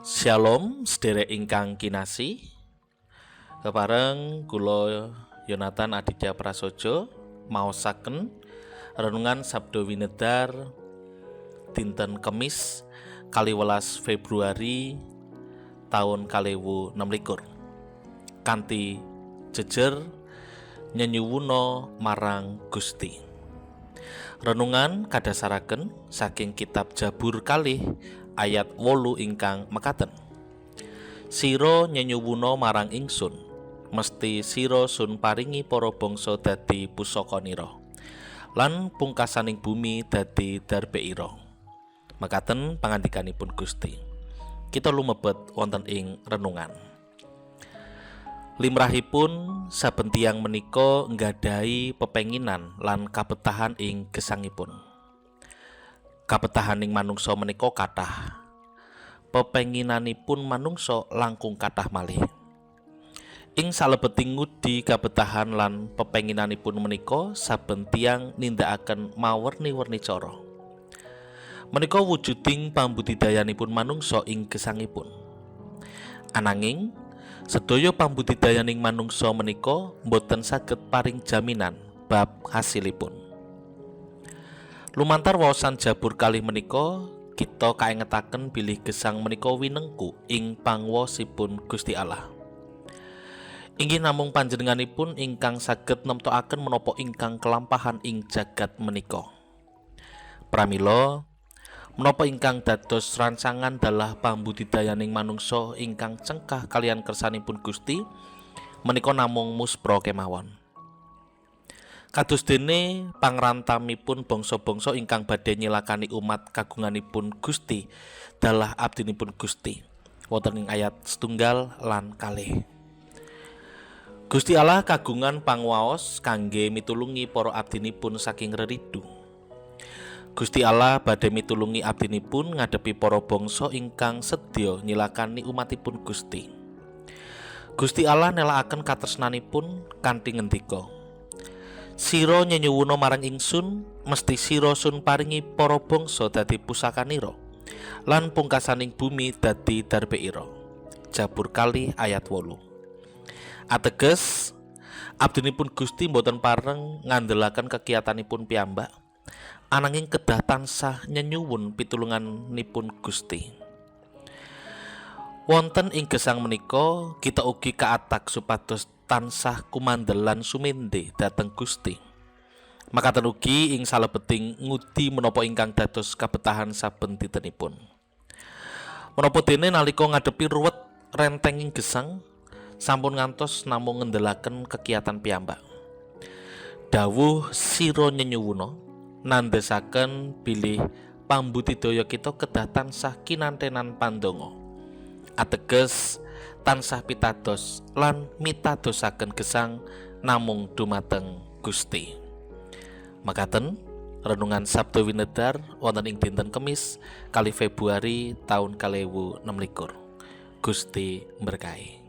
Shalom sederek ingkang kinasih. Kepareng kula Yonatan Aditya Prasojo maosaken renungan Sabdo Winedar dinten Kemis 12 Februari taun 2026 kanthi jejer nyenyuwuna marang Gusti. Renungan kadasaraken saking kitab Jabur 2 ayat 8 ingkang mekaten. Sira nyenyuwuna marang ingsun, mesti sira sun paringi para bangsa dadi pusakanira lan pungkasaning bumi dadi darbeira. Mekaten pangandikanipun Gusti. Kita lumebet wonten ing renungan. Limrahipun saben tiyang menika nggadahi pepenginan lan kabetahan ing gesangipun. Kabetahaning manungsa menika kathah. Pepenginanipun manungsa langkung kathah malih. Ing salebeting ngudi kabetahan lan pepenginanipun menika saben tiyang nindakaken mawerni-werni cara. Menika wujuding pambudidayanipun manungsa ing gesangipun. Ananging sedaya pambudidayaning manungsa menika boten saged paring jaminan bab hasilipun. Lumantar waosan Jabur 2 menika kita kaengetaken bilih gesang menika winengku ing pangwosipun Gusti Allah. Inggih namung panjenenganipun ingkang saged nemtokaken menapa ingkang kelampahan ing jagat menika. Pramila menapa ingkang dados rancangan dalah pambudidayaning manungsa ingkang cengkah kaliyan kersanipun Gusti menika namung muspra kemawon. Kados dene pangrantamipun bangsa-bangsa ingkang badhe nyilakani umat kagunganipun Gusti dalah abdinipun Gusti. Wonten ing ayat 1 lan 2. Gusti Allah kagungan pangwaos kangge mitulungi para abdinipun saking reridu. Gusti Allah badhe mitulungi abdinipun ngadepi para bangsa ingkang sedya nyilakani umatipun Gusti. Gusti Allah nelakaken katresnanipun kanthi ngendika, Sira nyenyuwuna marang ingsun, mesti sira sun paringi para bangsa dadi pusakanira lan pungkasaning bumi dadi darbeira. Jabur 2 ayat 8. Ateges abdinipun Gusti mboten pareng ngandelaken kekiyatanipun piyambak, ananging kedah tansah nyenyuwun pitulunganipun Gusti. Wonten ing gesang menika kita ugi kaatak supados tansah kumandel lan sumende dhateng Gusti. Makaten ugi ing salebeting ngudi menapa ingkang dados kabetahan saben dintenipun. Menapa dene nalika ngadepi ruwet rentenging gesang sampun ngantos namung ngendelaken kekiatan piyambak. Dawuh sira nyenyuwuna nandhesaken bilih pambudidaya kita kedah tansah kinantenan pandonga. Ateges tansah pitados lan mitadosaken gesang namung dumateng Gusti. Makaten renungan Sabdo Winedar wonten ing dinten Kemis 2 Februari taun 2026. Gusti mberkahi.